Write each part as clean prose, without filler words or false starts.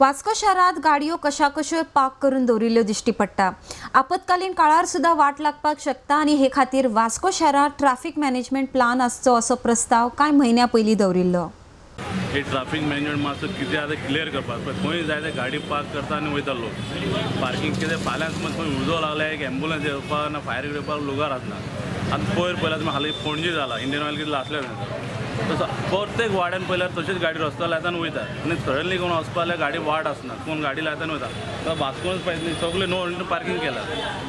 वास्को शारांत गाडयो कशाकश्यो पार्क करून दवरिल्ल्यो दिश्टी पडटा. आपत्कालीन काळार सुद्दां वाट लागपाक शकता आनी हे खातीर वास्को शारांत ट्राफिक मॅनेजमेंट प्लान आसचो असो प्रस्ताव कांय म्हयन्या पयलीं दवरिल्लो. हे ट्राफिक मॅनेजमेंट मातसो कितें आतां क्लियर करपाक खंय जाय ते गाडी पार्क करता आनी वयता लोक. पार्किंग कितें फाल्यांच समज खंय उजो लागला एक एम्बुलन्स येवपाक ना फायर येवपाक लुगार आसना. आतां पयर पयल्यार तुमी हालीं पणजे जाला इंडियन ऑयल कितें लासलें तसो प्रत्येक वाड्यान पळयल्यार तशेंच गाडी रस्तो लायता आनी वयता आनी सडनली कोण वचपा जाल्यार गाडी वाट आसना, कोण गाडी लायता आनी वयता. वास्कोनच पळयतली सगळे नो एंट्री पार्किंग केला.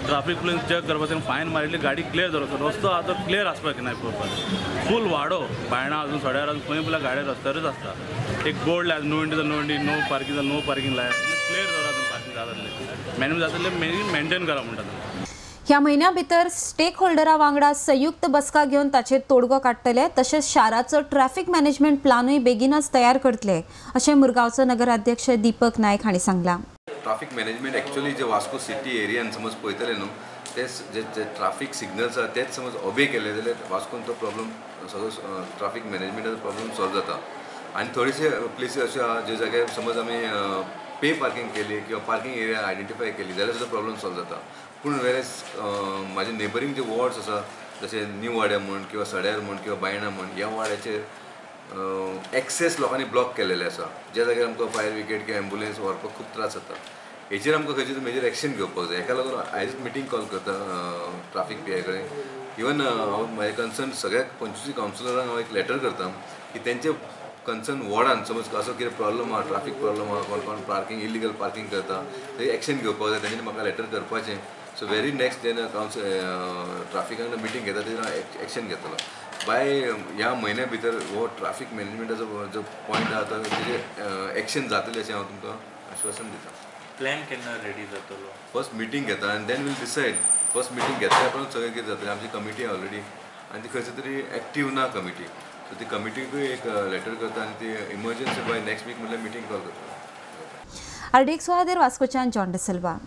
ट्राफिक पुलीस चॅक करपाक फायन मारिल्ली गाडी क्लियर दवरता. रस्तो आतां क्लियर आसपाक ना पळोवपाक फूल वाडो बायणां अजून सड्यार अजून खंय पळयल्यार गाडी रस्त्यारूच आसता. एक बोर्ड लाय नो एंट्री जाल्यार no entry, no parking जाल्यार नो पार्किंग लाय, क्लियर दवरा पार्किंग जातलें मॅनेज जातलें मेन मेंटेन करा म्हणटा. ह्या म्हयन्या भितर स्टेक होल्डरा वांगडा संयुक्त बसका घेवन ताचेर तोडगो काडटले तशेंच शाराचो ट्रॅफिक मॅनेजमेंट प्लानूय बेगीनच तयार करतले अशें मुरगांवचो नगराध्यक्ष दीपक नायक हांणी सांगलां. ट्राफिक मॅनेजमेंट एक्चुअली जे वास्को सिटी एरियान समज पळयतले न्हू ते जे ट्राफिक सिग्नल्स आसा तेच समज ओबे केले जाल्यार वास्कोन तो प्रॉब्लम सगळो ट्राफिक मॅनेजमेंटाचो प्रॉब्लम सॉल्व जाता. आनी थोडेशे प्लेसी अश्यो आहा जे जाग्यार समज आमी पे पार्किंग केली किंवा पार्किंग एरिया आयडेंटिफाय केली जाल्यार सुद्दां प्रॉब्लम सॉल्व जाता. पूण वेरेस म्हाजे नेबरींग जे वॉर्ड्स आसा जशे न्यू वाड्या म्हण किंवा सड्यार म्हण किंवा बायणा म्हण ह्या वाड्याचेर एक्सेस लोकांनी ब्लॉक केलेले आसा ज्या जाग्यार आमकां फायर ब्रिगेड किंवा एम्बुलन्स व्हरपाक खूब त्रास जाता. हेचेर आमकां खंयची मेजर एक्शन घेवपाक जाय. हेका लागून आयजूच मिटींग कॉल करता ट्राफीक पी I कडेन. इवन हांव म्हाजे कन्सर्न सगळ्या 25 कावन्सिलरांक हांव एक लेटर करता की तेंचे कन्सर्न वॉर्डान समज असो कितें प्रॉब्लम आहा, ट्राफीक प्रॉब्लम आहा, कोण कोण पार्किंग इलिगल पार्किंग करता थंय एक्शन घेवपाक जाय. तेंच्यांनी म्हाका लेटर करपाचें. सो वेरी नेक्स्ट जेन्ना कावन्सिल ट्राफिकान मिटींग घेता तेन्ना एक्शन घेतलो. बाय ह्या म्हयन्या भितर हो ट्राफीक मॅनेजमेंटाचो जो पॉयंट आहा तो तेजेर एक्शन जातलें अशें हांव तुमकां आश्वासन दिता. प्लॅन केन्ना रेडी जातलो? फर्स्ट मिटींग घेता आनी then we'll decide. First meeting घेतल्या उपरांत सगळें कितें जातलें. आमची कमिटी ऑलरेडी आनी ती खंयची तरी एक्टीव ना कमिटी, सो ती कमिटीकूय एक लेटर करता आनी ती इमर्जन्सी बाय नेक्स्ट वीक म्हणल्यार मिटींग कॉल करता. आरडीएक्स वादर वास्कोच्यान जॉन डिसिल्वा.